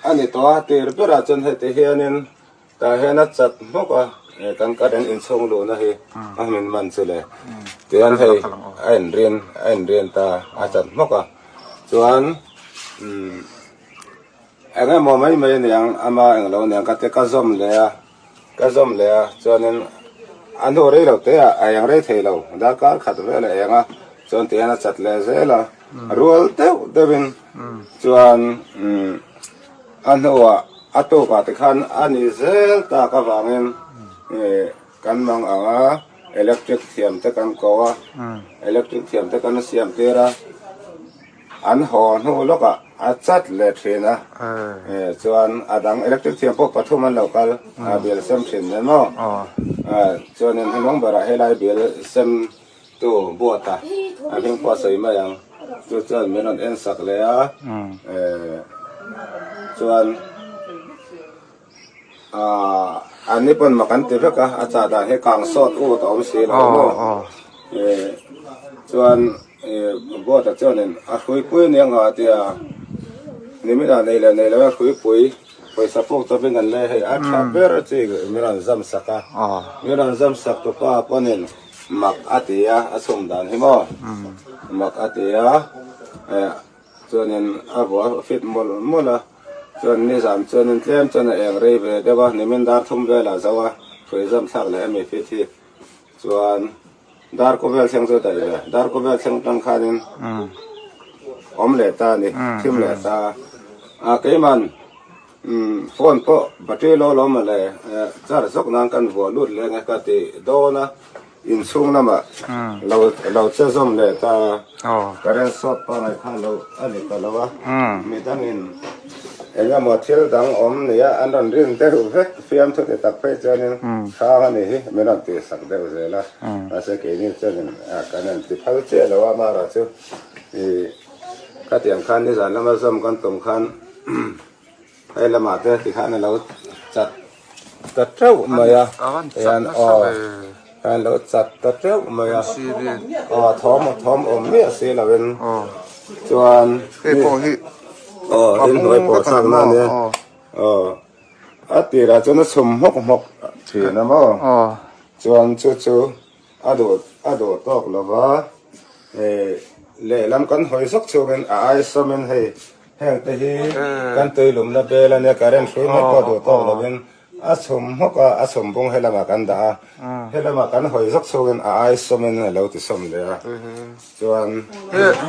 A ni tawh a, tir berah chuan heti hianin tah hian a chat hmawk a, kan current inchhung luhna hi a hmin man chu le. Tihian hei a inrin a inrin ta a chat hmawk a, chuan umm eng emaw mai mai aniang ama englo aniang ka ti ka zawm leh a. Ka zawm leh a, chuanin a hnu rei lo te ah a eng rei thei lo, darkar khat vel a eng a, chuan tihian a chat leh zel a, rual deuh deuhin chuan a hnuah a tukah tikhan a ni zel tak avangin kan mang ang a, electric thiam te kan ko a, electric thiam te kan siam tir a. An haw hnu lawkah a chat leh thin a, chuan a dang electric thiam pawh pathum an lo kal a bill sem thin nen maw? Chuanin hnung berah helai bill sem tu buata a hming pawh a sawi mai ang, chu chuan min rawn en sak leh a, chuan an ni pawn mak an ti vek a, a chah dan hi kang sawt ut a awm si lo maw? Chuan. Board-a chuanin a hruipui ania nga a ti a, niminah nei leh nei lo a hruipui pawisa puk chawpin an lei hei a tha ber chi min rawn zam sak a, min rawn zam sak tu pa pawnin mak a ti a, a chhum dan hi maw mak a ti a, chuanin a vuah fit mawlh mawlh a, chuan nizan chuanin tlem chuan a eng rei ve deuh a, nimin dar thum velah zo a hrui zam thlak leh a mi fit hi chuan. Dar kawvel thleng chu daih ve. Dar kawvel thleng tang khanin awm leh ta a ni, thim leh ta. A keiman phone pawh battery lo lo mawle charge zawk nan kan vuah lut leh nge ka ti dawn a, inchhung lamah lo lo che zawm leh ta. Current short pangngai kha lo a ni ta lo a, midangin eng emaw thil dang awm nia an rawn rin deuh vek fiamthu ti tak phei chuanin hrang a ni hi min rawn tihsak deuh zel a. Mahse keini chuanin kan rawn ti phal chiah lo a, amaherawh chu ih khatiang khan nizan lama zawm kan tum khan hei lamah te tikhan a lo chat ta teuh mai a, hian aw hian lo chat ta teuh mai a, aw thawm thawm awm miah si lovin chuan hei pawh hi aw inhnuai pawh thlak na ania aw a tirah chuan a chhum hmawk hmawk thin a maw chuan chu chu a duh a duh tawk lova eh lehlam kan hawi zawk chungin a ai sawmin hei heng te hi kan tuilumna bel ania current hrui mai pawh duh tawk lovin a chhum hmawk a a chhum bung helamah kan dah a helamah kan hawi zawk chungin a ai sawmin a lo ti sawm leh a chuan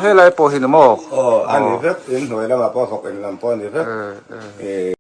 helai pawh hi ni maw aw a ni vek inhnuai lamah pawh vawk in lam pawh a ni vek.